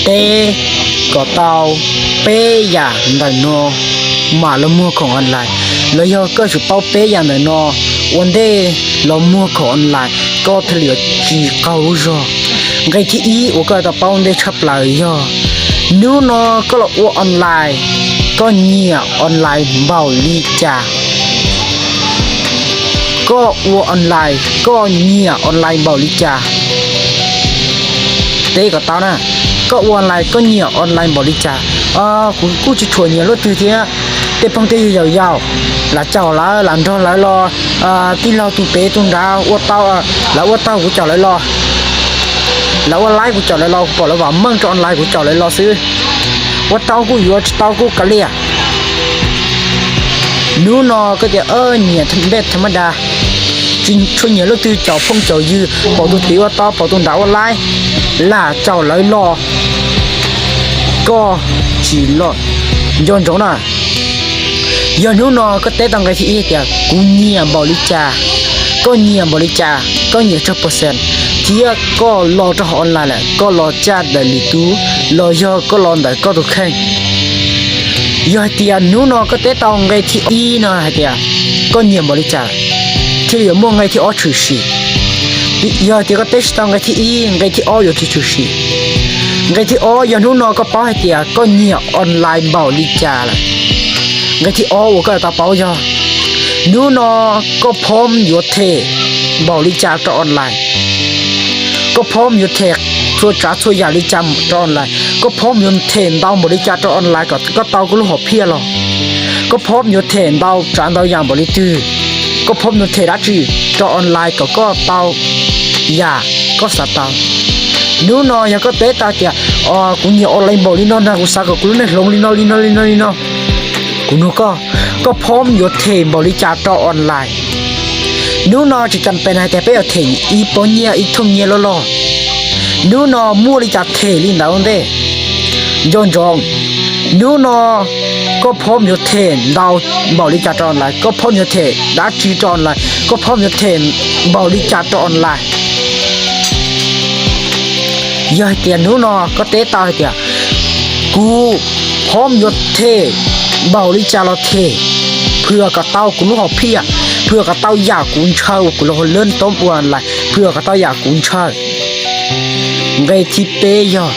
teb kom tau peb yam ntawm no mam los muag khoom online, los yog koj tsis paub peb yam ntawm no ua ntej los muag khoom online, koj thiaj li yuav tsis qaug lub zog. Nqe thib ib uas koj tau paub ntej tshaj plaws yog, hnub no koj los ua online, koj nyiam online npaum li cas? Koj ua online koj nyiam online npaum li cas? Teb kom tau na, koj ua online koj nyiam online npaum li cas? Kuv kuj tsis tshua nyiam leej twg thiab, tej phooj tej ywg yaus yaus, lam caum lawv lam nrog lawv los, tij laug tus pem tus nrad ua tau, lawv ua tau kuv caum lawv los, lawv ua laib kuv caum lawv los, kuv pom lawv vam meej rau online kuv caum lawv los xwb. Ua tau kuj yuav, tsis tau kuj kav liam. Hnub no koj tias nyiam npej tha mab da, tsis tshua nyiam leej twg, caum phooj caum ywg, pom tus tid ua tau pom tus nrad ua laib, lam caum lawv los, koj tsis los. Nco ntsoov na, yog hnub no koj teb tau nqe thib ib tias kuv nyiam npaum li cas, koj nyiam npaum li cas, koj nyiam tsawg percent, thiab koj los rau hauv online lawm, koj los caj ntawm lwm tus los yog koj los ntawm koj tus kheej. Yog hais tias hnub no koj teb tau nqe thib ib no hais tias koj nyiam npaum li cas, thiaj li yuav muaj nqe thib ob tshwm sim. Yog hais tias koj teb tsis tau nqe thib ib, nqe thib ob yuav tsis tshwm sim. Nqe thib ob yog hnub no koj paub hais tias koj nyiam online npaum li cas lawm. Nqe thib ob uas koj yuav tau paub yog hnub no koj phom yuav them npaum li cas rau online. Koj phom yuav them txhua tsav txhua yam li cas rau online, koj phom yuav them ntau npaum li cas rau online kom koj tau koj lub hom phiaj los, koj phom yuav them ntau tsav ntau yam npaum li twg, koj phom yuav them dab tsi rau online kom koj tau yam koj xav tau. Hnub no yog koj teb tau tias kuv nyiam online npaum li no ntag, kuv xav kom kuv lub neej hloov li no li no li no li no, kuv nug koj, koj phom yuav them npaum li cas rau online? Hnub no tsis tas pes hais tias peb yuav them ib pob nyiaj ib thooj nyiaj loj loj, hnub no muaj li cas them li ntawd ua ntej. Nco ntsoov, hnub no koj phom yuav them ntau npaum li cas rau online, koj phom yuav them dab tsi rau online, koj phom yuav them npaum li cas rau online. Yog hais tias hnub no koj teb tau hais tias kuv phom yuav them npaum li cas los them, phwm kom tau kuv lub hom phiaj, phwm kom tau yam kuv ntshaw uas kuv los lab toob ua online, phwm kom tau yam kuv ntshaw. Nqe thib peb yog,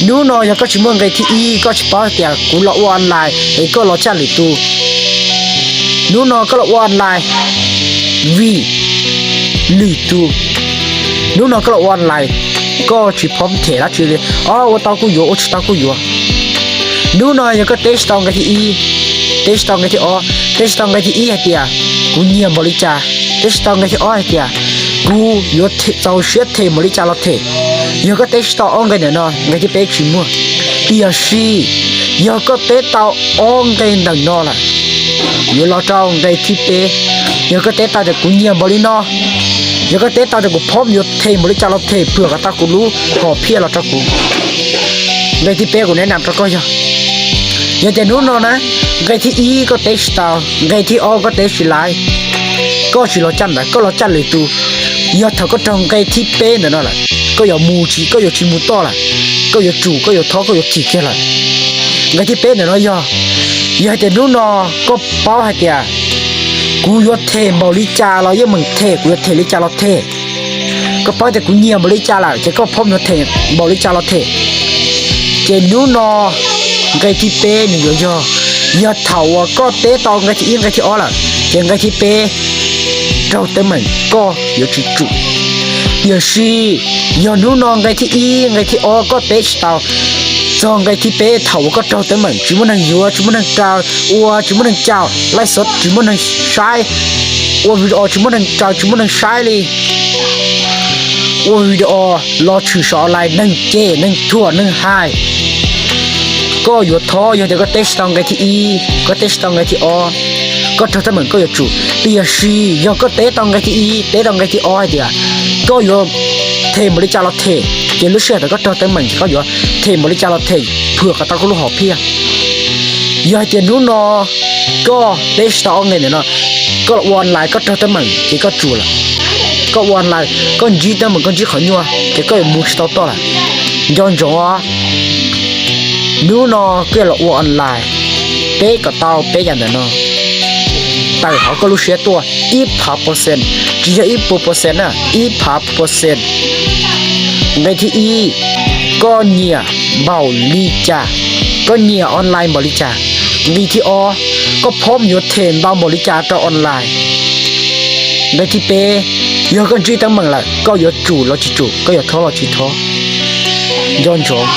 hnub no yog koj tsis muaj nqe thib ib, koj tsis paub hais tias kuv los ua online es koj los caj lwm tus, hnub no koj los ua online vim lwm tus, hnub no koj los ua online, koj tsis phom them dab tsi li, o ua tau kuj yuav, ua tsis tau kuj yuav. Hnub no yog koj teb tsis tau nqe thib ib, teb tsis tau nqe thib ob, teb tsis tau nqe thib ib hais tias kuv nyiam npaum li cas, teb tsis tau nqe thib ob hais tias kuv yuav txaus siab them npaum li cas los them. Yog koj teb tsis tau ob nqe ntawm no, nqe thib peb tsis muaj. Tiam sis yog koj teb tau ob nqe ntawm no lawm, yuav los rau nqe thib peb. Yog koj teb tau tias kuv nyiam npaum li no, yog koj teb tau tias kuv phom yuav them npaum li cas los them, phwm kom tau kuv lub hom phiaj los rau kuv, nqe thib peb kuv neb nam rau koj yog, yog tias hnub no na, nqe thib ib koj teb tsis tau, nqe thib ob koj teb tsis laiv, koj tsis los caj ntawd, koj los caj lwm tus, yog thaum koj raug nqe thib peb ntawm no lawm, koj yuav mus tsis, koj yuav tsis mus toj lawm, koj yuav tsum, koj yuav thob, koj yuav thim kiag lawm. Nqe thib peb ntawm no yog, yog hais tias hnub no koj paub hais tias kuv yuav them npaum li cas los yeej meem them, kuv yuav them li cas los them, koj paub tias kuv nyiam npaum li cas lawm ces koj phom yuav them npaum li cas los them, ces hnub no nqe thib peb nws yuav yog, yog thaum uas koj teb tau nqe thib ib nqe thib ob lawm ces nqe thib peb raug teeb meem koj yuav tsis tsum. Tiam sis yog hnub no nqe thib ib nqe thib ob koj teb tsis tau, txog nqe thib peb thaum uas koj raug teeb meem tsis muaj neeg yuav, tsis muaj neeg kaw, ua tsis muaj neeg caum, live stream tsis muaj neeg saib, ua video tsis muaj neeg raws tsis muaj neeg saib li, ua video los tshwm saum online neeg cem neeg thuam neeg hais, koj yuav thob. Yog tias koj teb tsis tau nqe thib ib, koj teb tsis tau nqe thib ob, koj raug teeb meem koj yuav tsum. Tiam sis yog koj teb tau nqe thib ib, teb tau nqe thib ob hais tias koj yuav them npaum li cas los them, ces lub sij hawm thaum koj raug teeb meem ces koj yuav them npaum li cas los them, phwm kom tau koj lub hom phiaj. Yog hais tias hnub no koj teb tsis tau ob nqe ntawm no, koj los ua online koj raug teeb meem ces koj tsum lawm. Koj ua online koj ntsib teeb meem koj ntsib qhov nyuaj ces koj yuav mus tsis tau toj lawm. Nco ntsoov os. Hnub no koj los ua online, peb kom tau peb yam ntawm no. Tawm hauv koj lub siab tuaj ib phav percent, tsis yog ib puas percent na, ib phav percent. Nqe thib ib, koj nyiam npaum li cas, koj nyiam online npaum li cas. Nqe thib ob, koj phob yuav them ntau npaum li cas rau online. Nqe thib peb, yog koj ntsib teeb meem lawm koj yuav tsum los tsis tsum, koj yuav thob los tsis thob. Nco ntsoov,